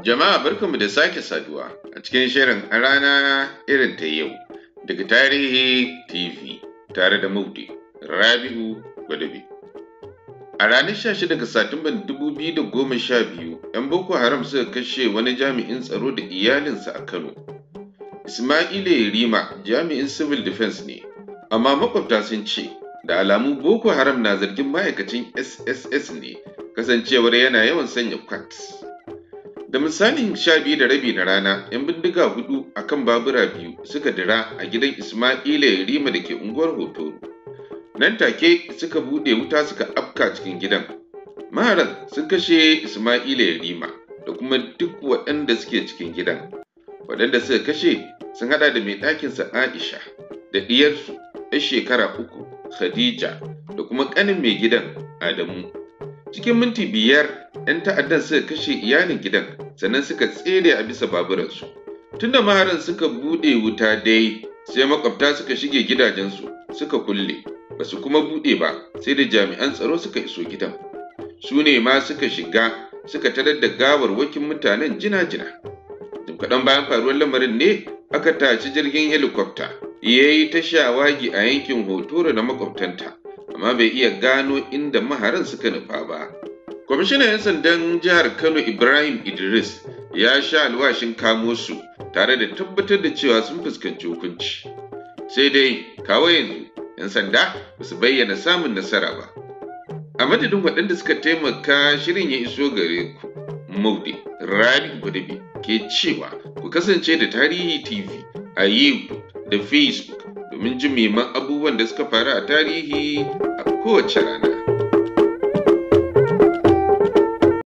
Jama'a, barkanmu da sake saduwa a cikin shirin A Rana Irin Ta Yau daga Tarihi TV tare da Maude Rabi'u Gwadabe. A ranar 16 ga Satumban 2012, 'yan Boko Haram suka kashe wani jami'in tsaro da iyalinsa a Kano. Ismaila Yarima jami'in Civil Defense ne, amma makwabta sun ce da alamu Boko Haram na zargin ma'aikacin SSS ne, kasancewar yana yawan sanya kwat. Da misalin 12:30 na rana, 'yan bindiga hudu a kan babura biyu suka dira a gidan Ismaila Yarima da ke unguwar Hotoro. Nan take suka buɗe wuta suka afka cikin gidan. Maharan sun kashe Ismaila Yarima da kuma duk waɗanda suke cikin gidan. Waɗanda suka kashe sun haɗa da mai ɗakinsa Aisha da ɗiyarsu 'yar shekara 3 Khadija da kuma ƙanin mai gidan Adamu. Cikin minti 5, 'yan ta'addan suka kashe iyalin gidan, sannan suka tsere a bisa baburansu. Tunda maharan suka buɗe wuta dai, sai makwabta suka shige gidajensu suka kulle, ba su kuma buɗe ba sai da jami'an tsaro suka iso gidan. Su ne ma suka shiga suka tarar da gawarwakin mutanen jina-jina. Jim kaɗan bayan faruwar lamarin ne aka tashi jirgin helikwafta ya yi ta shawagi a yankin Hotoro da makwabtanta, amma bai iya gano inda maharan suka nufa ba. Kwamishinan 'yan sandan jihar Kano Ibrahim Idris ya sha alwashin kamo su tare da tabbatar da cewa sun fuskanci hukunci. Sai dai kawo yanzu 'yan sanda ba su bayyana samun nasara ba. A madadin waɗanda suka taimaka shirin ya iso gare ku, Maude Rabi Gwadabe ke cewa ku kasance da Tarihi TV a YouTube da Facebook domin jin muhimman abubuwan da suka faru a tarihi a kowace rana.